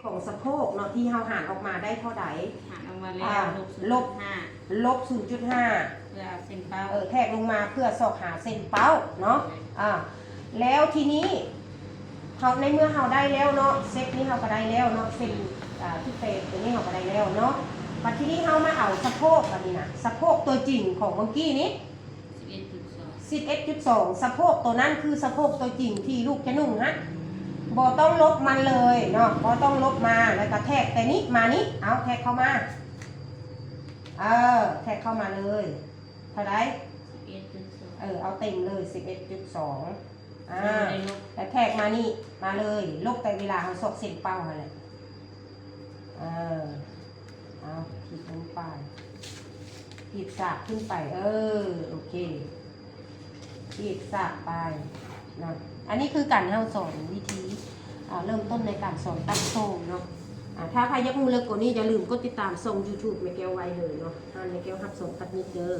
ຂອງສະໂພກເນາະ ທີ່ເຮົາຫານອອກມາໄດ້ເທົ່າໃດ? ຫານອອກມາແລ້ວ ອ່າ ລົບ ລົບສູນຈຸດຫ້າ ເພື່ອເອົາເສັ້ນເປົ້າ ເອີ ແທກລົງມາເພື່ອຊອກຫາເສັ້ນເປົ້າເນາະ. ອ່າ ແລ້ວທີນີ້ເຮົາ ໃນເມື່ອເຮົາໄດ້ແລ້ວເນາະ ເຊັດນີ້ເຮົາກໍໄດ້ແລ້ວເນາະ ເສັ້ນ ອ່າ ທີ່ແປດຕົວນີ້ເຮົາກໍໄດ້ແລ້ວເນາະ. ບັດທີນີ້ເຮົາມາເອົາສະໂພກ ອັນນີ້ນະ ສະໂພກຕົວຈິງຂອງເມື່ອກີ້ນີ້ ສິບເອັດຈຸດສອງ ສິບເອັດຈຸດສອງ ສະໂພກໂຕນັ້ນຄືສະໂພກໂຕຈິງທີ່ລູກຈະນຸ່ງຫັ້ນ ບໍ່ຕ້ອງລົບມັນເລີຍເນາະ ບໍ່ຕ້ອງລົບມາ ແລ້ວກໍແທກແຕ່ນີ້ມານີ້ ເອົາແທກເຂົ້າມາ ເອີ ແທກເຂົ້າມາເລີຍ ເທົ່າໃດ? ສິບເອັດຈຸດສອງ ເອີ ເອົາເຕັມເລີຍ ສິບເອັດຈຸດສອງ ອ່າ ແລ້ວແທກມານີ້ມາເລີຍ ລົບແຕ່ເວລາເຮົາຊອກເສັ້ນເປົ້າຫັ້ນແຫຼະ ເອີ ເອົາ ຂີດລົງໄປ ຂີດສາກຂຶ້ນໄປ ເອີ ໂອເຄ ຂີດສາກໄປເນາະ. ອັນນີ້ຄືການເຮົາສອນວິທີ ອ່າ ເລີ່ມຕົ້ນໃນການສອນຕັດໂສ້ງເນາະ. ອ່າ ຖ້າໃຜຢາກຮູ້ເລິກກວ່ານີ້ ຢ່າລືມກົດຕິດຕາມຊ່ອງ YouTube ແມ່ແກ້ວໄວເລີຍເນາະ ຮ້ານແມ່ແກ້ວຮັບສອນຕັດຫຍິບເດີ.